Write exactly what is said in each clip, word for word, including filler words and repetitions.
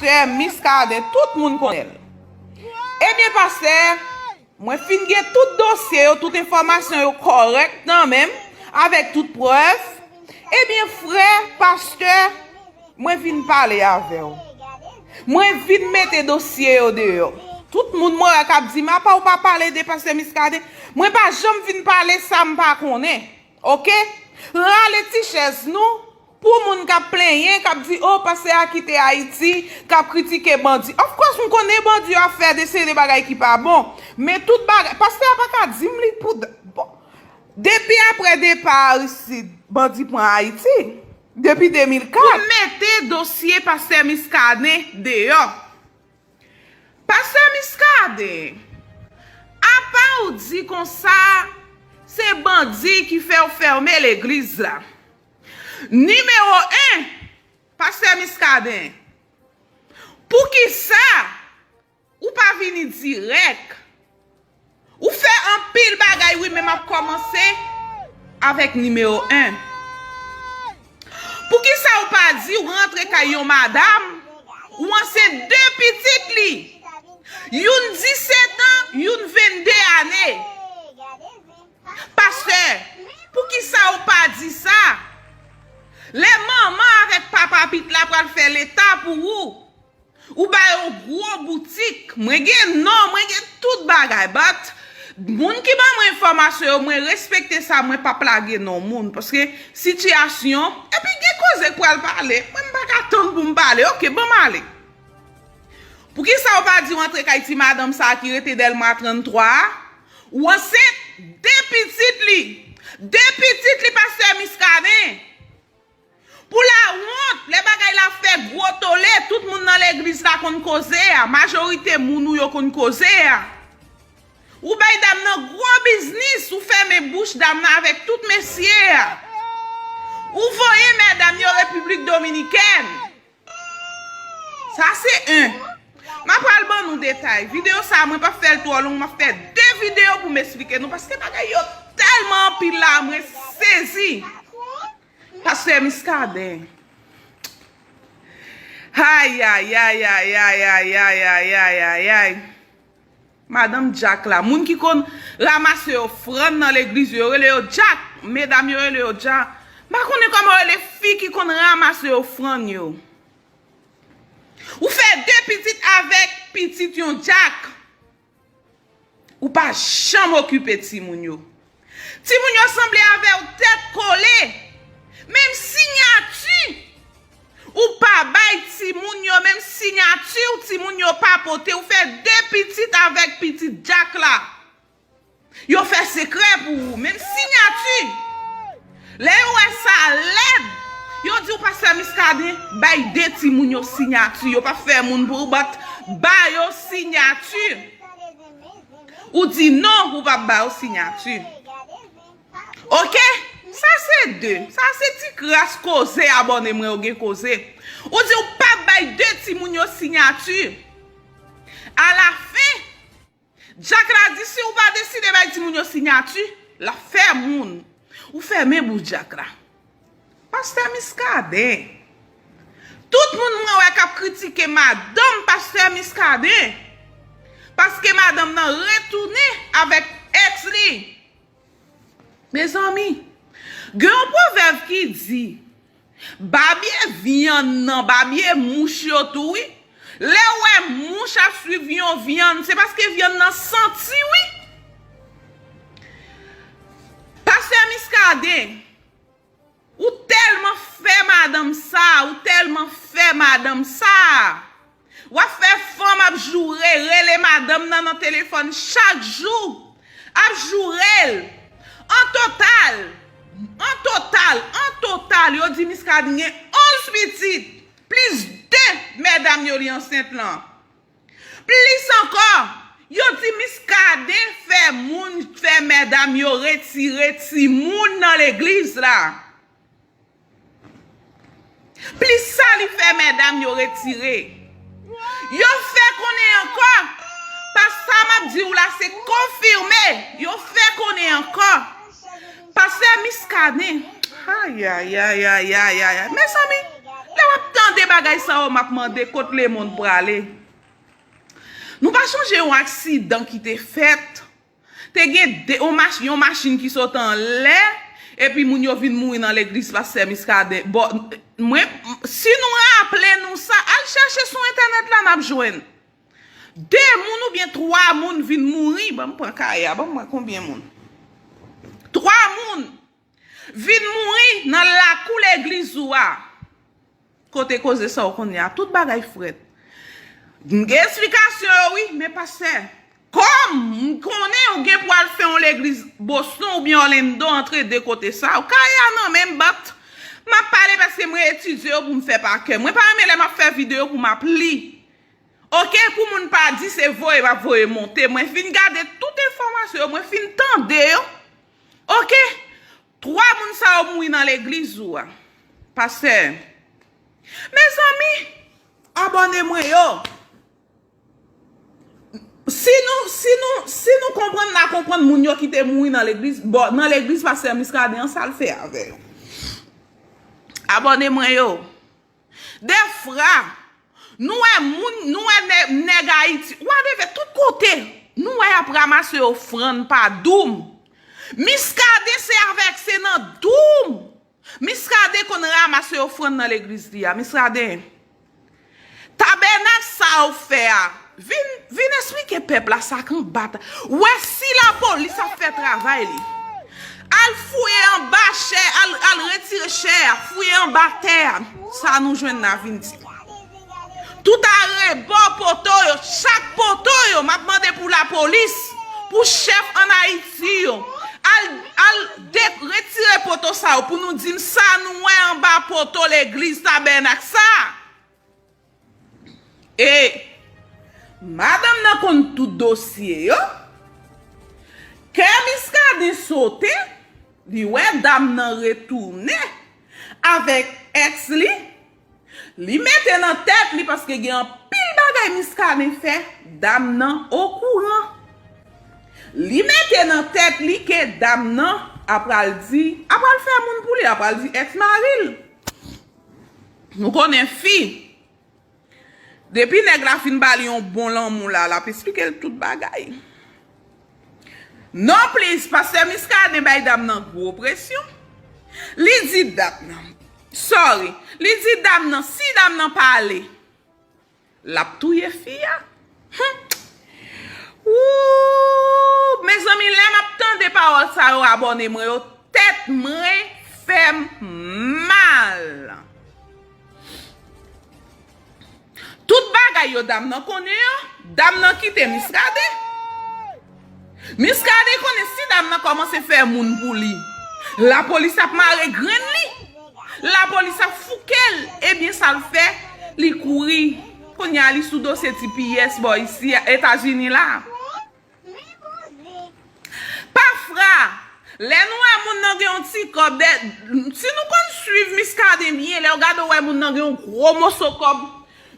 Pastè Miskaden, tout moun konnen l. Ebyen, pastè, mwen fin gen tout dosye yo, tout enfòmasyon yo kòrèk nan men m, avèk tout prèv. Ebyen, frè, pastè, mwen vin pale avè w. Mwen vin mete dosye yo deyò. Tout moun mwen wè k ap di m, "Apa w pa pale de pastè Miskaden?" Mwen pa janm vin pale sa m pa konnen. Oke? Rale ti chèz nou pou moun k ap plenyen, k ap di, "O, pastè a kite Ayiti," k ap kritike bandi. Of course, m konnen bandi yo ap fè de seri de bagay ki pa bon. Men tout bagay, pastè a pa ka di m li pou d-, bon. Depi apre depa Aristide, bandi pran Ayiti. Depi de mil kat. Pou mete dosye pastè Miskaden deyò. Pastè Miskaden, apa w di konsa se bandi ki fè w fèmen legliz la? Nimewo en, pastè Miskaden, poukisa ou pa vini dirèk? Ou fè anpil bagay wi, men m ap kòmanse avèk nimewo en. Poukisa ou pa di ou rantre kay yon madanm, ou ansent de pitit li? Youn disèt an, youn vennde ane. Pastè, poukisa ou pa di sa? Lè manman avèk papa pitit la pral fè leta pou ou, ou ba yo gwo boutik. Mwen gen non, mwen gen tout bagay. But, moun ki ban mwen enfòmasyon yo, mwen respekte sa, mwen p ap lage non moun. Paske sitiyasyon, epi gen koze k pral pale. Mwen m pa ka tann pou m pale. Oke, ban m ale. Poukisa w pa di w antre kay ti madanm sa a ki rete Dèlma tranntwa a? Ou ansent de pitit li. De pitit li, pastè Miskaden. Pou lawont, lè bagay la fè gwo tole, tout moun nan legliz la konn koze a, majorite moun ou yo konn koze a. Ou bay dam nan gwo biznis, ou fèmen bouch dam nan avèk tout mesye a. Ou voye medam yo Repiblik Dominikèn. Sa se en. M ap pral ban nou detay. Videyo sa a, mwen p ap fè l twò long, m ap fè de videyo pou m esplike nou, paske bagay yo tèlman anpil la, mwen sezi. Pastè Miskaden. Ayayayayayayayayayayayay. Madanm Dyak la. Moun ki konn ranmase ofrann nan legliz yo, yo rele yo Dyak. Medam yo rele yo Dyak. M pa konnen kòman yo rele fi ki konn ranmase ofrann yo. Ou fè de pitit avèk pitit yon Dyak. Ou pa janm okipe timoun yo. Timoun yo sanble avè w tèt kole. Menm siyati ou pa bay timoun yo, menm siyati w timoun yo pa pote. Ou fè de pitit avèk pitit Dyak la. Yo fè sekrè pou ou, menm siyati. Lè yo wè sa lèd, yo di w pastè Miskaden bay de timoun yo siyati. Yo p ap fè moun pou ou, but ba yo siyati. Ou di non, ou p ap ba yo siyati. Oke? Sa se de. Sa se ti kras koze abòne mwen yo gen koze. Ou di ou p ap bay de timoun yo siyati. Alafen, Dyak la di si ou pa deside bay timoun yo siyati, l ap fè moun. Ou fèmen bouch Dyak la. Pastè Miskaden. Tout moun mwen wè k ap kritike madanm pastè Miskaden. Paske madanm nan retounen avèk èks li. Mezanmi, gen yon pwovèb ki di, babye vyann nan, babye mouch yo tou wi. Lè w wè mouch ap swiv yon vyann, se paske vyann nan santi wi. Pastè Miskaden, ou tèlman fè madanm sa, ou tèlman fè madanm sa. W ap fè fanm ap joure, rele madanm nan nan telefòn chak jou, ap joure l. An total, an total, an total, yo di Miskaden gen onz pitit, plis de medam yo li ansent lan. Plis ankò, yo di Miskaden fè moun, fè medam yo retire timoun nan legliz la. Plis sa li fè medam yo retire. Yo fè konnen ankò, pa sa m ap di w la se konfime, yo fè konnen ankò, pastè Miskaden, ayayayayayayay, mezanmi, Lè w ap tande bagay sa yo, m ap mande kot lemonn prale. Nou pa sonje yon aksidan ki te fèt? Te gen de, yon, mach, yon machin ki sot anlè, epi moun yo vin mouri nan legliz pastè Miskaden. Bon, mwen, si nou raple nou sa, al chèche sou entènèt la, n ap jwenn. De moun oubyen twa moun vin mouri. Ban m pran kay a, ban m wè konbyen moun. Twa moun vin mouri nan lakou legliz ou a. Kote koze sa w konnen a, tout bagay frèt. M gen esplikasyon yo wi, men pastè, kòm m konnen ou gen pou al fè yon legliz Boston oubyen Orlando antre de kote sa, ou kay a nan menm bat. M ap pale paske mwen etidye yo pou m fè pa kè. Mwen pa renmen lè m ap fè videyo pou m ap li. Oke, pou moun pa di se voye m ap voye monte. Mwen fin gade tout enfòmasyon yo, mwen fin tande yo. Oke, twa moun sa yo mouri nan legliz ou a. Pastè, mezanmi, abòne mwen yo. Si nou, si nou, si nou konprann, n a konprann moun yo ki te mouri nan legliz, bon, nan legliz pastè Miskaden an, sa l fè avè yo. Abòne mwen yo. Defwa, nou wè moun, nou wè nè, nèg Ayiti, whatever, tout kote, nou wè y ap ranmase ofrann pa doum. Miskaden se avèk, se nan doum. Miskaden konn ranmase ofrann nan legliz li a. Miskaden, tabènak sa w fè a, vin, vin esplike pèp la sa k anba ta-, wè si lapolis ap fè travay li. Al fouye anba chè, al, al retire chè a, fouye anba tè a. Sa nou jwenn la vin di. Tout arebò poto yo, chak poto yo, m ap mande pou lapolis, pou chèf ann Ayiti yo. Al, al de, retire poto sa yo pou nou di m sa nou wè anba poto legliz tabènak sa. E madanm nan konn tout dosye yo. Kè Miskaden sote, li wè dam nan retounen avèk èks li. Li mete nan tèt li, paske gen anpil bagay Miskaden fè, dam nan okouran. Li mete nan tèt li ke dam nan apral di, apral fè moun pou li, apral di èks mari l. Nou konnen fi. Depi nèg la fin ba li yon bon lanmou la, l ap esplike l tout bagay. Non plis, pastè Miskaden bay dam nan gwo presyon. Li di dam nan, sorry, li di dam nan, si dam nan pale, l ap touye fi a. Hum. Woo! Mezanmi, lè m ap tande pawòl sa yo, abòne mwen yo, tèt mwen fè m mal. Tout bagay yo dam nan konnen yo, dam nan kite Miskaden. Miskaden konnen si dam nan kòmanse fè moun pou li, lapolis ap mare grenn li. Lapolis ap fouke l. Ebyen sa l fè, li kouri. Kounye a li sou dosye T P S bò isi a, Etazini la. Pafwa, lè nou wè moun nan gen yon ti kòb, dè, si nou konn swiv Miskaden byen, lè w gade w wè moun nan gen yon gwo moso kòb,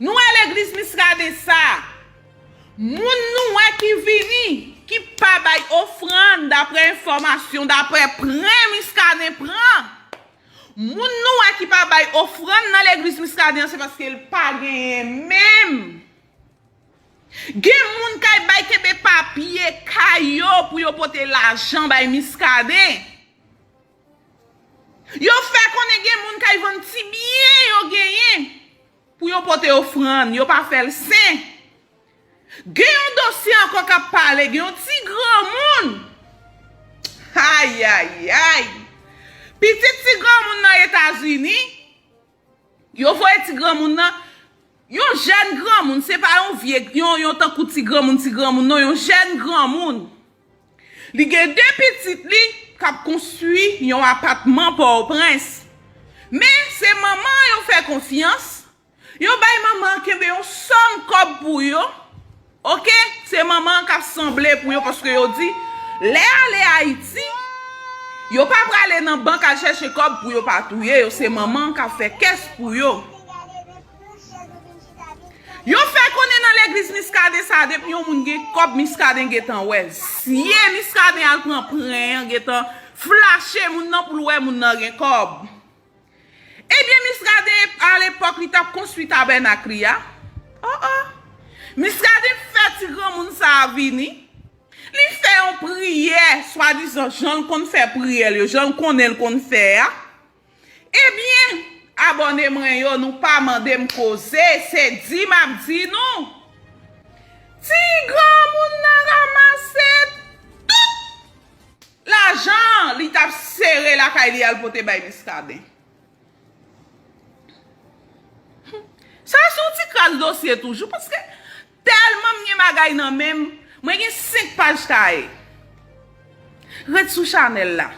nou wè legliz Miskaden sa, moun nou wè ki vini, ki pa bay ofrann, daprè enfòmasyon, daprè pran Miskaden pran, moun nou wè ki pa bay ofrann nan legliz Miskaden an, se paske l pa genyen menm. Gen moun k ay bay kenbe papye kay yo pou yo pote lajan bay Miskaden. Yo fè konnen gen moun k ay vann ti byen yo genyen pou yo pote ofrann, yo pa fè l sen. Gen yon dosye ankò k ap pale, gen yon ti granmoun. Ayayay! Pitit ti granmoun nan Etazini, yo voye ti granmoun nan, yon jèn granmoun, se pa yon vye, yon, yon tankou ti granmoun, ti granmoun, non, yon jèn granmoun. Li gen de pitit li k ap konstwi yon apatman Pòtoprens. Men, se manman an yo fè konfyans, yo bay manman an kenbe yon sòm kòb pou yo. Oke, se manman an k ap sanble pou yo, paske yo di, lè ale Ayiti, yo pa prale nan bank al chèche kòb pou yo pa touye yo, se manman an k ap fè kès pou yo. Yo fè konnen nan legliz Miskaden sa, depi yon moun gen kòb, Miskaden gentan wè. Zye Miskaden al pran pren an, gentan flache moun nan pou l wè moun nan gen kòb. Ebyen, Miskaden Te, alepòk, li t ap konstwi tabènak li a. Oh, oh. Miskaden fè ti granmoun sa a vini. Li fè yon priyè, swadizan, jan l konn fè priyè l yo, jan l konnen l konn fè a. Ebyen, abòne mwen yo, nou pa mande m koze, se di m ap di nou. Ti granmoun nan ranmase tout lajan li t ap sere lakay li al pote bay Miskaden. Sa se yon ti kras dosye toujou, paske tèlman m gen bagay nan men m, mwen gen senk paj kaye. Ret sou chanèl la.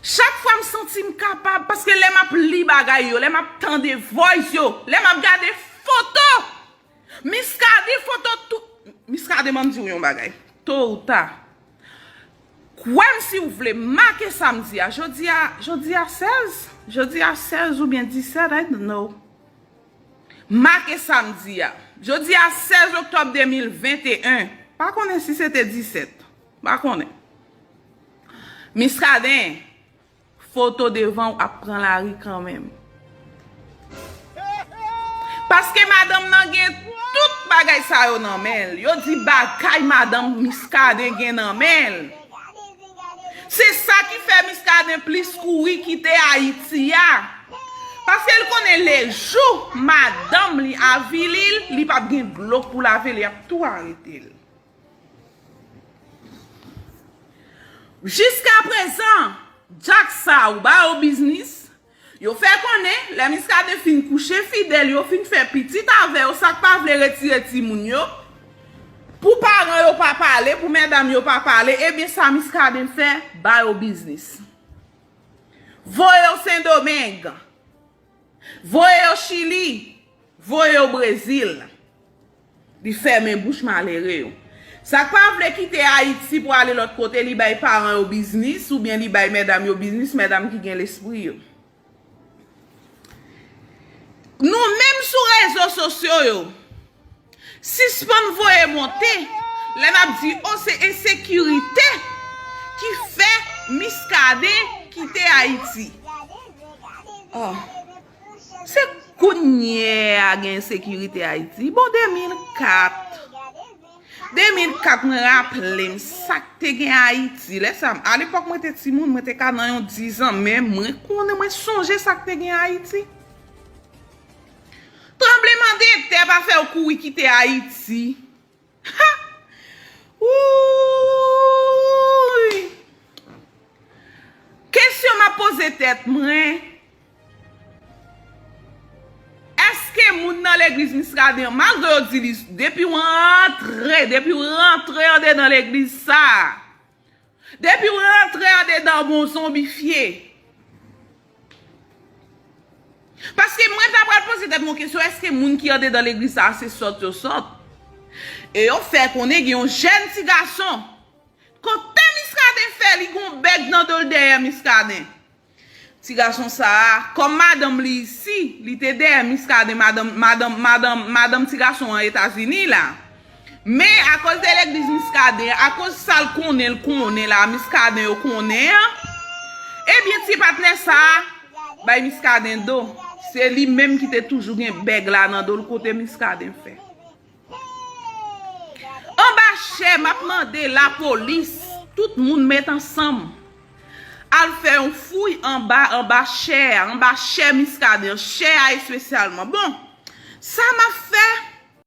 Chak fwa m santi m kapab, paske lè m ap li bagay yo, lè m ap tande voice yo, lè m ap gade foto, Miskaden foto tou, Miskaden, ban m di w yon bagay. To ou ta, kwè m si w vle, make sa m di a. Jodi a, jodi a sèz, jodi a sèz oubyen disèt, I don't know. Make sa m di a. Jodi a sèz oktòb de mil venteyen. Pa konnen si se te disèt. Pa konnen. Miskaden, foto devan w ap pran lari kanmenm. Paske madanm nan gen tout bagay sa yo nan men l. Yo di bagay madanm Miskaden gen nan men l. Se sa ki fè Miskaden plis kouri kite Ayiti a. Paske l konnen lejou madanm li avili l, li p ap gen dlo pou lave, li ap tou arete l. Jiskaprezan, djak sa yo ba yo biznis. Yo fè konnen, lè Miskaden fin kouche fidèl, yo fin fè pitit avè yo, sa k pa vle retire timoun yo, pou paran yo pa pale, pou medam yo pa pale, ebyen sa Miskaden fè, ba yo biznis. Voye yo Sendomeng. Voye yo Chili, voye yo Brezil. Li fèmen bouch malere yo. Sa k pa vle kite Ayiti pou ale lòt kote, li bay paran yo biznis oubyen li bay medam yo biznis, medam ki gen lespri yo. Nou menm sou rezo sosyo yo, sispann voye monte lè n ap di, o, se ensekirite ki fè Miskaden kite Ayiti. Oh. Se kounye a gen ensekirite Ayiti. Bon, de mil kat. De mil kat, mwen raple m sa k te gen Ayiti. Lè sa, alepòk mwen te timoun, mwen te ka nan yon dizan, men mwen konnen, mwen sonje sa k te gen Ayiti. Tranblemanntè pa fè w kouri kite Ayiti. Ha! Wouy! Kesyon m ap poze tèt mwen, èske moun nan legliz Miskaden an, malgre yo di li, depi w antre, depi w rantre andedan legliz sa a, depi w rantre andedan, bon zonbifye. Paske mwen ta pral poze tèt mwen kesyon, èske moun ki andedan legliz sa a se sòt yo sòt? E yo fè konnen gen yon jèn ti gason. Kote Miskaden fè, li gon bèg nan do l dèyè Miskaden. Ti gason sa a, kòm madanm li isi, li te dèyè Miskaden, madanm, madanm, madanm, madanm ti gason an Etazini la. Men, akoz de legliz Miskaden, akoz sa l konnen, l konnen la, Miskaden yo konnen an, ebyen, ti patnè sa a bay Miskaden do. Se li menm ki te toujou gen bèg la nan do l kote Miskaden fè. Anba chè, m ap mande lapolis, tout moun met ansanm. Al fè yon fouy anba, anba chè a, anba chè Miskaden, chè a espesyalman. Bon, sa m ap fè,